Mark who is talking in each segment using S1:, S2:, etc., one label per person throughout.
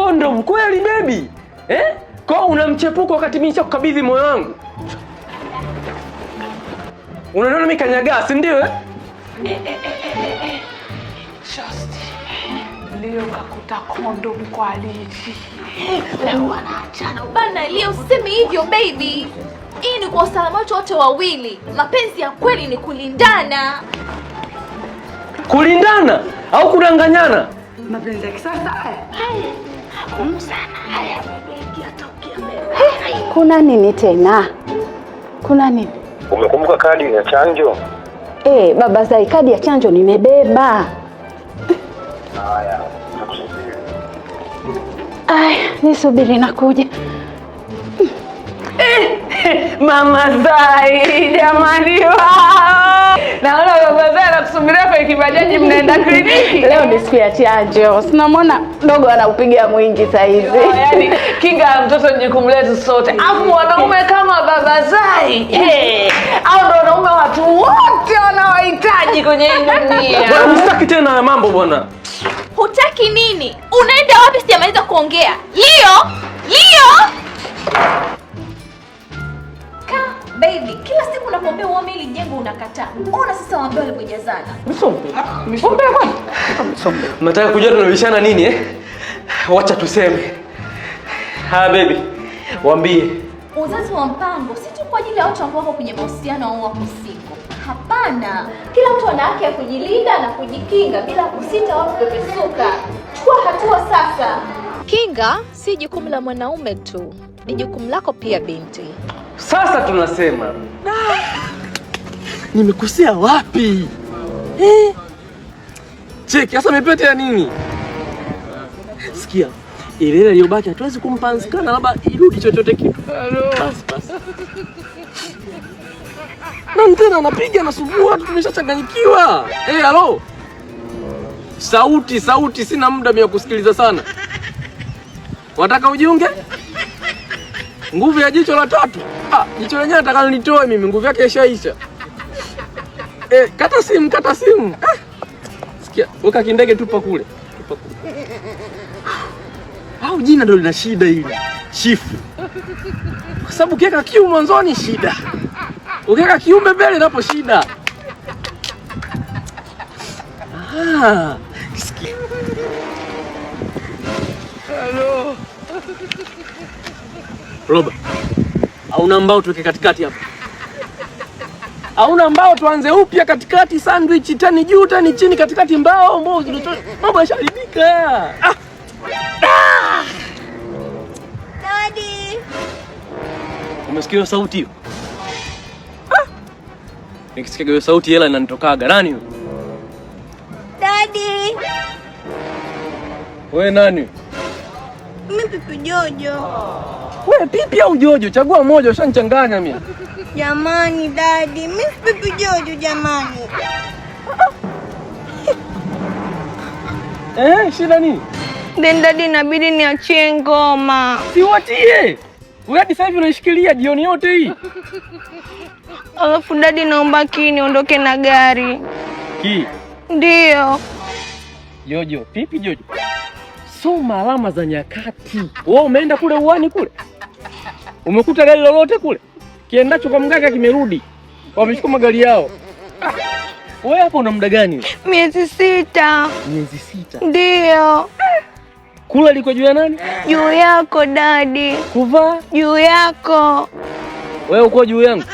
S1: Kondom kweli baby? Eh? Kwa una mchepuko wakati mimi nishakukabidhi moyo wangu. Unaona mimi kanyagaa, si ndio eh?
S2: Shosti, leo kakuta kondom kwa Lili. Leo wanaachana.
S3: Bana Lia, usiseme hivyo baby. Hii ni kwa usalama wetu wote wawili. Mapenzi ya kweli ni kulindana.
S1: Kulindana au kudanganyana?
S2: Mapenzi ya kisasa haya.
S4: Kuna nini tena? Kuna nini?
S5: Umekumbuka kadi ya chanjo?
S4: Baba Zai, kadi ya chanjo nimebeba.
S5: Haya, nakusubiri.
S4: Aya, nisubiri nakuja.
S2: Mama Zai, jamani wao. Naona Baba Zai anakusubiria kwenye kibajaji mnaenda kliniki.
S4: Leo ni siku ya chanjo. Sinamwona dogo anaupiga mwingi saizi.
S2: Yaani kinga ya mtoto ni jukumu letu sote. Afu mwanaume kama Baba Zai, eh, au ndo wanaume watu wote wanawahitaji kwenye hii dunia.
S1: Bwana msitaki tena haya mambo bwana.
S3: Hutaki nini? Unaenda wapi? Sijamaliza kuongea. Leo, Leo. Ka baby, kila siku nakuambia uome hili jengo unakataa. Ona sasa waambia walipojazana.
S1: Mnataka kujua tunabishana nini eh? Wacha tuseme. Haya baby, waambie.
S3: Uzazi wa mpango si tu kwa ajili ya watu ambao wako kwenye mahusiano au wako single. Hapana, kila mtu ana haki ya kujilinda na kujikinga bila kusita wala kupepesuka. Chukua hatua sasa. Kinga si jukumu la mwanaume tu, ni jukumu lako pia binti.
S1: Sasa tunasema
S6: Nimekosea wapi? Eh? Cheki, sasa mepete ya nini? Sikia, ile ile iliyobaki hatuwezi kumpa nsikana, labda irudi chochote kitu. Basi basi. Na tena anapiga anasumbua, watu tumeshachanganyikiwa. Eh, halo. Sauti, sauti, sina muda mimi ya kusikiliza sana. Wataka ujiunge? Nguvu ya jicho la tatu. Ah, jicho lenyewe nataka nilitoe mimi, nguvu yake ishaisha. Eh, kata simu, kata simu. Ah. Sikia, weka kindege tupa kule. Tupa kule. Au jina ndo lina shida hili. Chifu. Kwa sababu ukiweka kiu mwanzoni shida. Ukiweka kiumbe mbele napo shida. Ah, sikia. Hello. Roba. Hauna mbao tuweke katikati hapa. Hauna mbao tuanze upya katikati, sandwich tani juu tani chini, katikati mbao, mbao mambo yasharibika. Ah. Ah!
S3: Daddy.
S1: Umesikia hiyo sauti hiyo? Ah! Nikisikia hiyo sauti hela inanitokaga. Nani huyo?
S7: Daddy,
S1: Wewe nani?
S7: mimi Pipi Jojo.
S1: Wewe pipi au Jojo? Chagua moja, ushanichanganya mimi.
S7: Jamani daddy, mimi si Pipi Jojo jamani.
S1: Eh, shida nini?
S7: Then daddy, inabidi niachie ngoma.
S1: Siwatie. Wewe hadi sasa hivi unaishikilia jioni yote hii.
S7: Alafu daddy, naomba key niondoke na gari.
S1: Key.
S7: Ndiyo.
S1: Jojo, pipi Jojo. Soma alama za nyakati. Wewe umeenda kule uani kule? Umekuta gari lolote kule? Kiendacho kwa mganga kimerudi. Wamechukua magari yao. Ah. Wewe hapo una muda gani?
S7: Miezi 6.
S1: Miezi 6.
S7: Ndiyo.
S1: Kula liko juu ya nani?
S7: Juu yako daddy.
S1: Kuvaa?
S7: Juu yako.
S1: Wewe uko juu yangu?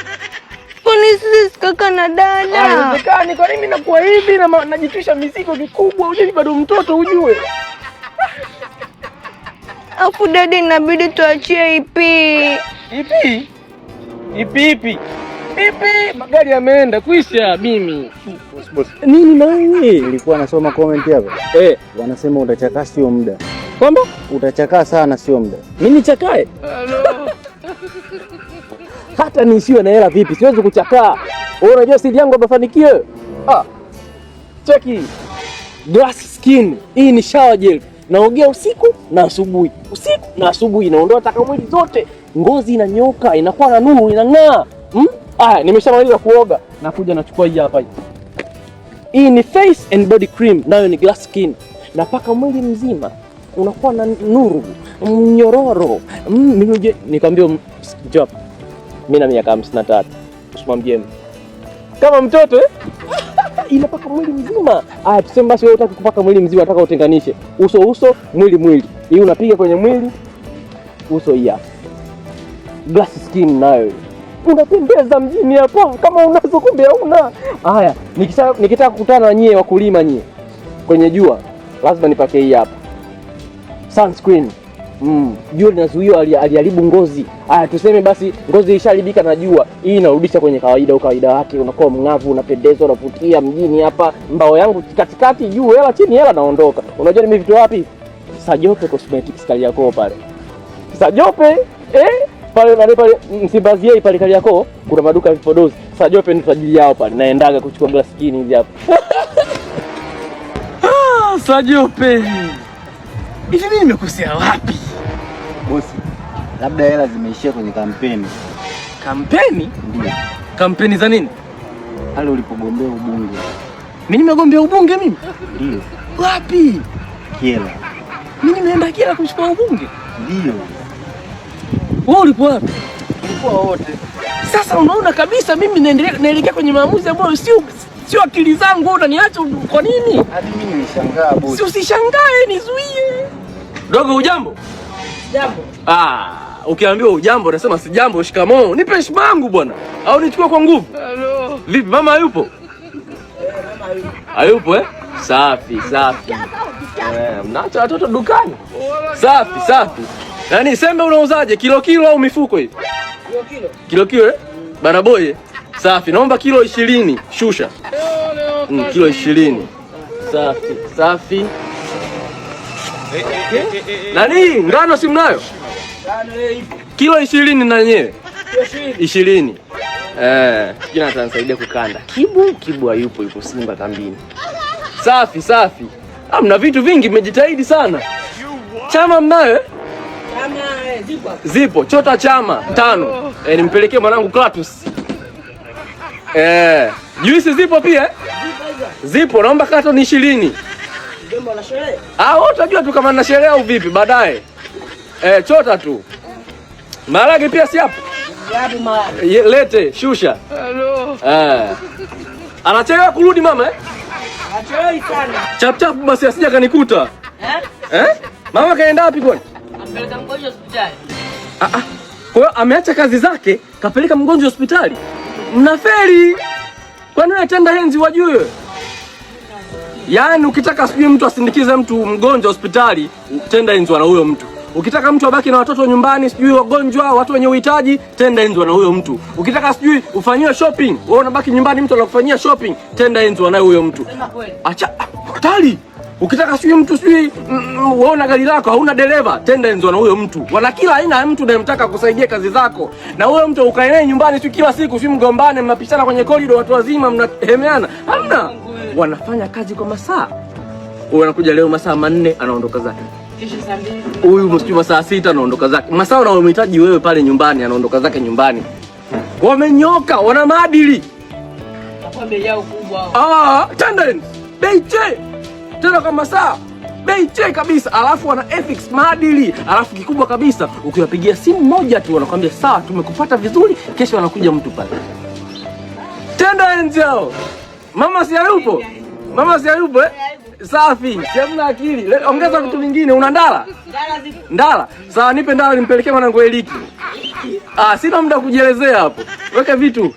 S7: Kwani sisi kaka na dada?
S1: Haiwezekani, kwa nini mimi nakuwa hivi na najitwisha mizigo mikubwa, hujui bado mtoto ujue.
S7: Afu daddy, inabidi tuachie EP.
S1: EP? EP ipi? EP magari yameenda kuisha mimi.
S8: Boss,
S1: Nini na wewe?
S8: nilikuwa nasoma comment hapa.
S1: Eh,
S8: Wanasema utachakaa sio muda.
S1: Kwamba
S8: Utachakaa sana sio muda.
S1: mimi nichakae? Hata nisiwe na hela vipi, siwezi kuchakaa. Wewe unajua siri yangu ya mafanikio? Ah. Cheki. Glass skin. Hii ni shower gel. Naogea usiku na asubuhi. Usiku na asubuhi naondoa taka mwili zote. Ngozi inanyoka, inakuwa na nuru, inang'aa. Hmm? Aya, nimeshamaliza kuoga. Nakuja nachukua hii hapa hii. Hii ni face and body cream, nayo ni glass skin. Napaka mwili mzima. Unakuwa na nuru, mnyororo. Mimi nikwambia job. Mimi na miaka 53. Usimwambie kama mtoto eh? Inapaka mwili mzima. Aya, tuseme basi wewe unataka kupaka mwili mzima, unataka utenganishe uso uso, mwili mwili. Hii unapiga kwenye mwili, uso hii hapa. Glass skin nayo. Unapendeza mjini hapa kama unazo, kumbe hauna. Haya, nikitaka kukutana na nyie wakulima nyie kwenye jua, lazima nipake hii hapa. Sunscreen. Jua linazuia aliharibu ngozi. Aya, tuseme basi ngozi isharibika na jua, hii inarudisha kwenye kawaida, ukawaida wake, unakuwa mng'avu, unapendeza, unavutia mjini hapa. Mbao yangu katikati, juu hela, chini hela, naondoka. Unajua nimevitoa wapi? Sajope Cosmetics Kariakoo pale. Sajope pale pale pale Msimbazi pale Kariakoo kuna maduka ya vipodozi. Sajope ni tajiri yao pale. Naendaga kuchukua glass skin hizi hapa.
S6: Ah, Sajope. Hivi mimi nimekosea wapi?
S8: Bosi, labda hela zimeishia kwenye kampeni.
S6: Kampeni?
S8: Ndio.
S6: Kampeni za nini?
S8: Pale ulipogombea ubunge.
S6: Mimi nimegombea ubunge mimi?
S8: Ndio.
S6: Wapi?
S8: Kiela.
S6: Mimi nimeenda Kiela kuchukua ubunge?
S8: Ndio.
S6: Wewe ulikuwa wapi?
S8: Tulikuwa wote.
S6: Sasa unaona kabisa mimi naelekea kwenye maamuzi ambayo sio akili zangu. Wewe unaniacha kwa nini?
S8: Hadi mimi nilishangaa bosi.
S6: Si usishangae, nizuie. Dogo, hujambo?
S2: Jambo.
S6: Ah, ukiambiwa hujambo unasema si jambo, shikamoo. Nipe heshima yangu bwana. Au nichukue kwa nguvu?
S2: Hello.
S6: Vipi mama hayupo? Hayupo eh? Safi, safi. Mnaacha watoto dukani. Safi, safi. Yaani sembe unauzaje? Kilo kilo au mifuko hivi?
S2: Kilo kilo.
S6: Kilo kilo eh? Bana boy. Safi. Naomba kilo 20 shusha. Kilo 20. Safi, safi. Nani ngano si mnayo? Kilo 20 na yenyewe. 20. Jina atanisaidia kukanda. Kibu hayupo, yupo Simba kambini. Safi, safi. Mna vitu vingi, mmejitahidi sana. Chama mnayo?
S2: Chama zipo.
S6: Zipo, chota chama 5. Nimpelekee mwanangu Kratos. Juisi zipo pia? Zipo, naomba katoni 20. Ah, wewe utajua tu kama nina sherehe au vipi baadaye. Chota tu. Maharage pia si hapo?
S2: Yapi maharage?
S6: Lete, shusha.
S2: Hello.
S6: Anachelewa kurudi mama eh?
S2: Achelewi sana.
S6: Chap chap basi asija kanikuta.
S2: Eh?
S6: Mama kaenda wapi kwani?
S2: Ampeleka mgonjwa hospitali.
S6: Kwa hiyo ameacha kazi zake, kapeleka mgonjwa hospitali. Mnaferi. Kwani wewe tenda henzi wajue? Yaani ukitaka sijui mtu asindikize mtu mgonjwa hospitali, tenda henzi na huyo mtu. Ukitaka mtu abaki na watoto nyumbani, sijui wagonjwa, watu wenye uhitaji, tenda enzi na huyo mtu. Ukitaka sijui ufanyiwe shopping, wewe unabaki nyumbani, mtu anakufanyia shopping, tenda enzi na huyo mtu. Acha hatari. Ukitaka sijui mtu sijui wewe una gari lako hauna dereva, tenda enzi na huyo mtu. Wana kila aina ya mtu unayemtaka kusaidia kazi zako. Na huyo mtu ukae naye nyumbani sijui kila siku, sijui mgombane, mnapishana kwenye corridor, watu wazima mnahemeana. Hamna. Wanafanya kazi kwa masaa. Huyu anakuja leo masaa 4 anaondoka zake. Huyu msijui masaa 6 anaondoka zake. Masaa unayomhitaji wewe pale nyumbani anaondoka zake nyumbani. Wamenyoka, wana maadili. Tenda enzi. Bei che. Tena kwa masaa. Bei che kabisa. Alafu wana ethics, maadili. Alafu kikubwa kabisa, ukiwapigia simu moja tu wanakuambia sawa, tumekupata vizuri, kesho anakuja mtu pale. Tenda enzi hao. Mama si hayupo? Mama si hayupo eh? Safi, si hamna akili. Ongeza vitu vingine, una ndala? Ndala. Sawa, nipe ndala nimpelekee mwanangu Eliki. Sina muda kujielezea hapo. Weka vitu.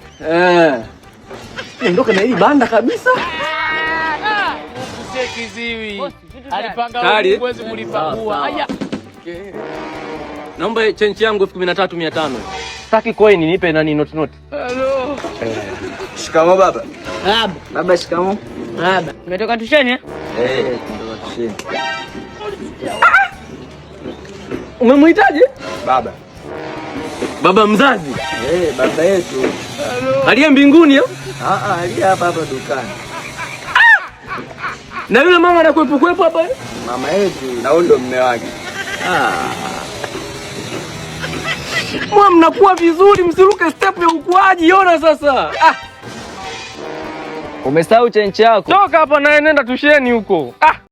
S6: Ndoka na hili banda kabisa. Naomba change yangu 13,500. Sitaki coin, nipe nani note note.
S2: Hello.
S8: Shikamoo baba.
S2: Baba.
S8: Baba shikamoo.
S2: Baba. Umetoka tusheni eh?
S8: Tumetoka tusheni.
S6: Umemuitaje?
S8: Baba.
S6: Baba mzazi.
S8: Baba yetu.
S6: Aliye mbinguni eh?
S8: Aliye hapa hapa dukani.
S6: Na yule mama anakuepo kuepo hapa eh?
S8: Mama yetu na huyo ndo mume wake.
S6: Mwa mnakuwa vizuri, msiruke step ya ukuaji. Ona sasa.
S1: Umesahau chenchi yako.
S6: Toka hapa naye nenda tusheni huko.